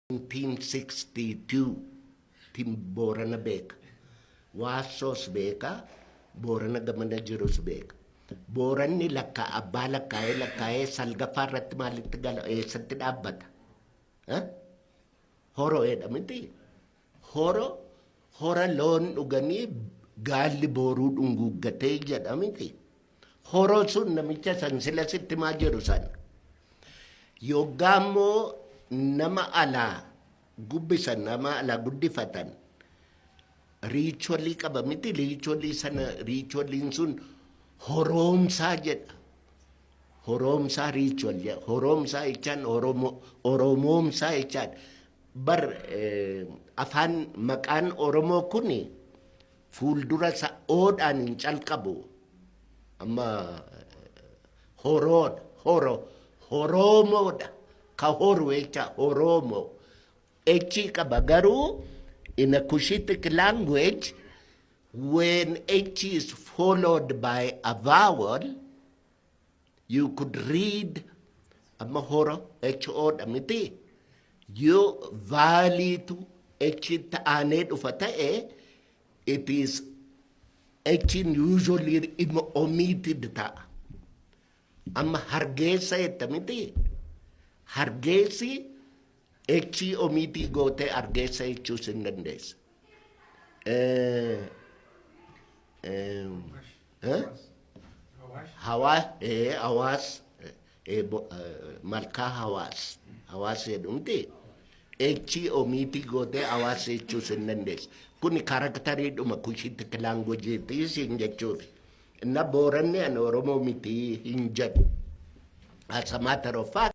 1962 tin Boorana beeka. Waassoos beeka, Boorana gamana jirus beeka. Booranni lakkaa abbaa lakkaa'ee lakkaa'ee salgaffaa irratti maalitti gala, eessatti dhaabbata? Horo jedha miti? Horo hora loon dhuganii gaalli booruu dhunguuggatee jedha miti? Horo sun namicha san sila sitti maa jedhu sana. Yoggaa immoo nama alaa gubbisan, nama alaa guddifatan, ritualii qaba miti? Ritualii sana, ritualiin sun horoomsaa jedha. Horoomsaa ritual jedha. Horoomsaa jechaan oromoomsaa jechaan. Bar afaan maqaan Oromoo kuni fuuldura isa oodhaan hin calqabu. Amma horoodha, horo, horoomoodha. Ka horu jecha horoomoo. Echi qaba garuu in a Cushitic language, when H is followed by a vowel, you could read, amma horo H O dha miti? Yoo voweliitu H ta'anee dhufa ta'e, it is H usually omitted ta'a. Amma Hargeessa jetta miti? Hargeessi H omitii gootee Argeessa jechuus hin dandeessa. Hawaas, malkaa Hawaas, Hawaas jedhumti. H omitii gootee Hawaas jechuus hin dandeessa. Kuni characteriidhuma Cushitic languageiitii siin jechuufi. Inna Booranni ani Oromoo miti hin jedhu. As a matter of fact,